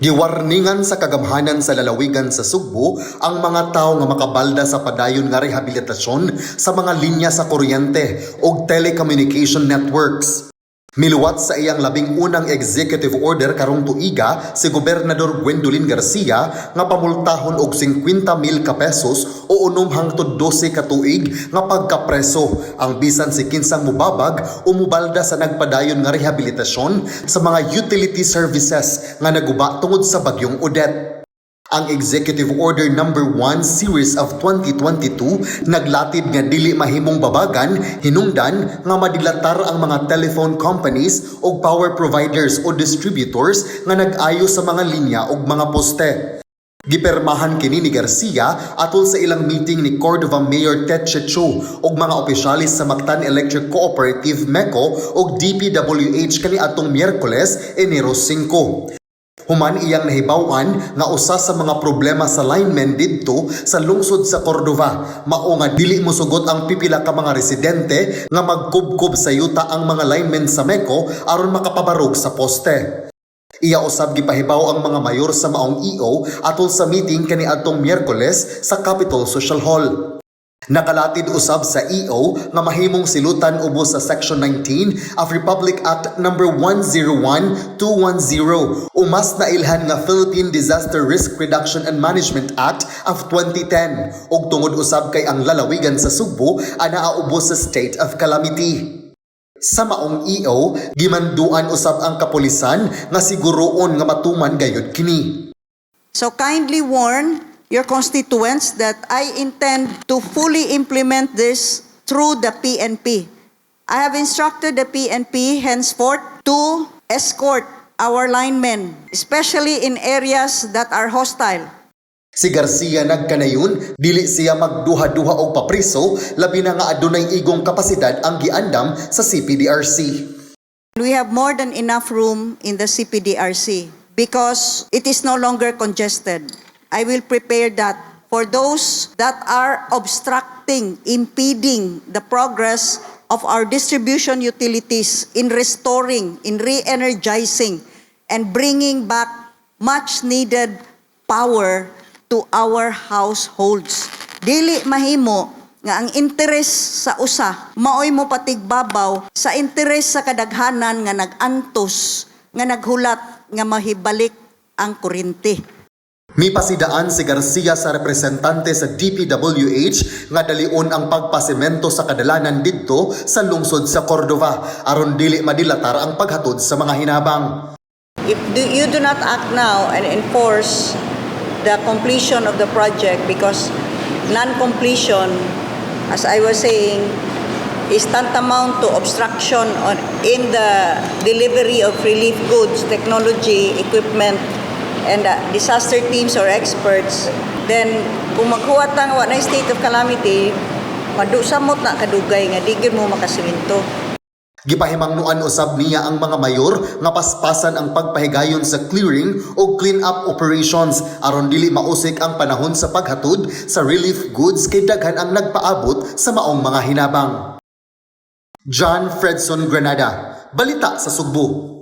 Giwarningan sa kagamhanan sa lalawigan sa Sugbo ang mga tawo nga makabalda sa padayon nga rehabilitasyon sa mga linya sa kuryente ug telecommunication networks. Miluwat sa iyang 11 na executive order karong tuiga si Gobernador Gwendolyn Garcia nga pamultahon og 50 mil ka pesos o 6 hangtod 12 ka tuig nga pagkapreso ang bisan si kinsang mubabag o mubalda sa nagpadayon nga rehabilitasyon sa mga utility services nga naguba tungod sa bagyong Odette. Ang Executive Order Number 1 Series of 2022 naglatid nga dili mahimong babagan hinungdan nga madilatar ang mga telephone companies o power providers o distributors nga nag-ayo sa mga linya ug mga poste. Gipirmahan kini ni Garcia atol sa ilang meeting ni Cordova Mayor Ted Chu ug mga opisyalis sa Mactan Electric Cooperative, MECO, ug DPWH kaniadtong Miyerkules, Enero 5. Human iyang nahibaw-an nga usa sa mga problema sa linemen didto sa lungsod sa Cordova mao nga dili mosugot ang pipila ka mga residente nga magkubkob sa yuta ang mga linemen sa MECO aron makapabarog sa poste. Iya usab gipahibaw ang mga mayor sa maong EO atol sa meeting kaniadtong Miyerkules sa Capitol Social Hall. Nakalatid usab sa EO nga mahimong silutan ubos sa Section 19 of Republic Act Number 101210 o mas nailhan nga Philippine Disaster Risk Reduction and Management Act of 2010 ug tungod usab kay ang lalawigan sa Sugbo anaa ubos sa state of calamity. Sa maong EO, gimanduan usab ang kapulisan nga siguroon nga matuman gayud kini. So kindly warn your constituents that I intend to fully implement this through the PNP. I have instructed the PNP henceforth to escort our linemen, especially in areas that are hostile. Si Garcia nagkanayon, dili siya magduha-duha og papriso, labi na nga adunay igong kapasidad ang giandam sa CPDRC. We have more than enough room in the CPDRC because it is no longer congested. I will prepare that for those that are obstructing, impeding the progress of our distribution utilities in restoring, in re-energizing, and bringing back much needed power to our households. Dili mahimo nga ang interes sa usa maoy mo patigbabaw sa interes sa kadaghanan nga nag-antos, nga naghulat nga mahibalik ang kuryente. Mipasidaan si Garcia sa representante sa DPWH nga dalion ang pagpasemento sa kadalanan didto sa lungsod sa Cordova aron dili madilatar ang paghatod sa mga hinabang. If you do not act now and enforce the completion of the project, because non-completion, as I was saying, is tantamount to obstruction in the delivery of relief goods, technology, equipment, and disaster teams or experts, then kung maghuwat ang wa na state of calamity, madusamot na kadugay nga di gyud mo makasimento. Gipahimangnuan usab niya ang mga mayor nga paspasan ang pagpahigayon sa clearing o clean up operations aron dili mausik ang panahon sa paghatod sa relief goods kay daghan ang nagpaabot sa maong mga hinabang. John Fredson Granada, Balita sa Sugbo.